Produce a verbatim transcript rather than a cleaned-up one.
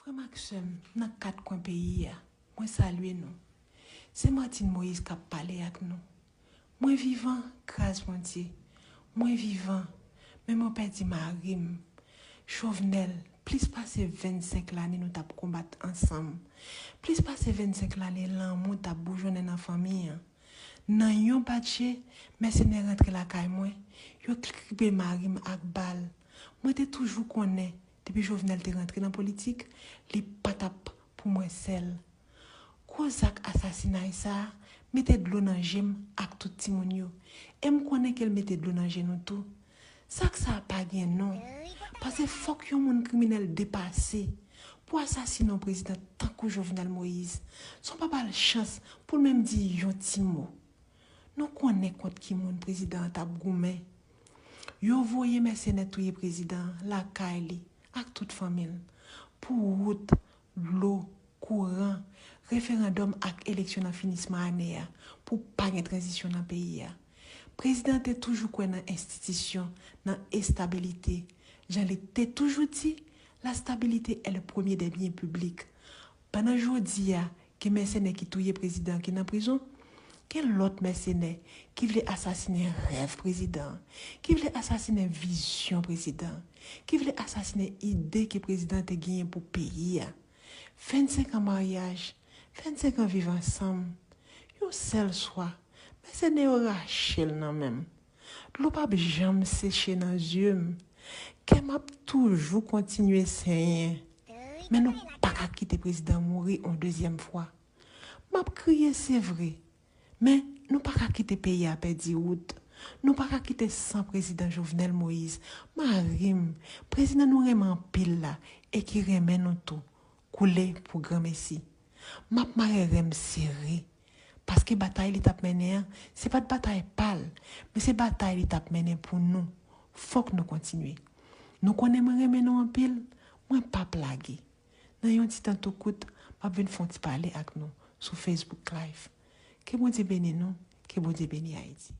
Frè m ak sè m nan kat kwen peyi a, mwen salye nou. Se Martine Moïse k ap pale ak nou. Mwen vivan, gras Bondye. Mwen vivan, men mwen pèdi mari m. Jovenel, plis pase vennsenk lane nou t ap konbat ansanm. Plis pase vennsenk lane lanmou t ap boujonnen nan fanmi an. Nan yon batje, mèsenè rantre lakay mwen, yo kripe mari m ak bal. Mwen te toujou konnen, depi Jovenel te rantre nan politik, li pa t ap pou mwen sèl. Gwo zak asasinay sa a mete dlo nan je m ak tout timoun yo. E m konnen ke l mete dlo nan je nou tou. Zak sa a pa gen non. Paske fòk yon moun kriminèl depase pou asasinen yon prezidan tankou Jovenel Moïse. San w pa ba l chans pou l menm di yon ti mo. Nou konnen kont ki moun prezidan an t ap goumen. Yo voye mèsenè touye prezidan an lakay li ak tout fanmi l pou wout, dlo, kouran, referandòm ak eleksyon nan finisman ane a pou pa gen tranzisyon nan peyi a. Prezidan an te toujou kwè nan enstitisyon, nan estabilite. Jan li te toujou di, la stabilité est le premier des biens publics. Pandan jodi a, gen mèsenè ki touye prezidan ki nan prizon, gen lòt mèsenè ki vle asasinen rèv prezidan, ki vle asasinen vizyon prezidan, ki vle asasinen ide ke prezidan te genyen pou peyi a. Vennsenk an maryaj, vennsenk an viv ansanm, yon sèl swa, mèsenè yo rache l nan men m. Dlo p ap janm seche nan zye m. Kè m ap toujou kontinye senyen. Men nou pa ka kite prezidan mouri yon dezyèm fwa. M ap kriye, se vre. Men nou pa ka kite peyi a pèdi wout. Nou pa ka kite san prezidan Jovenel Moïse, mari m, prezidan nou renmen anpil la e ki renmen nou tou, koule pou granmesi. M ap mare ren m sere. Paske batay li t ap mennen an, se pa t batay pa l, men se batay li t ap mennen pou nou. Fòk nou kontinye. Nou konnen mwen renmen nou anpil, mwen p ap lage. Nan yon ti tan tou kout, m ap vin fè yon ti pale ak nou sou Facebook Live. Ke Bondye beni nou, ke Bondye beni Ayiti.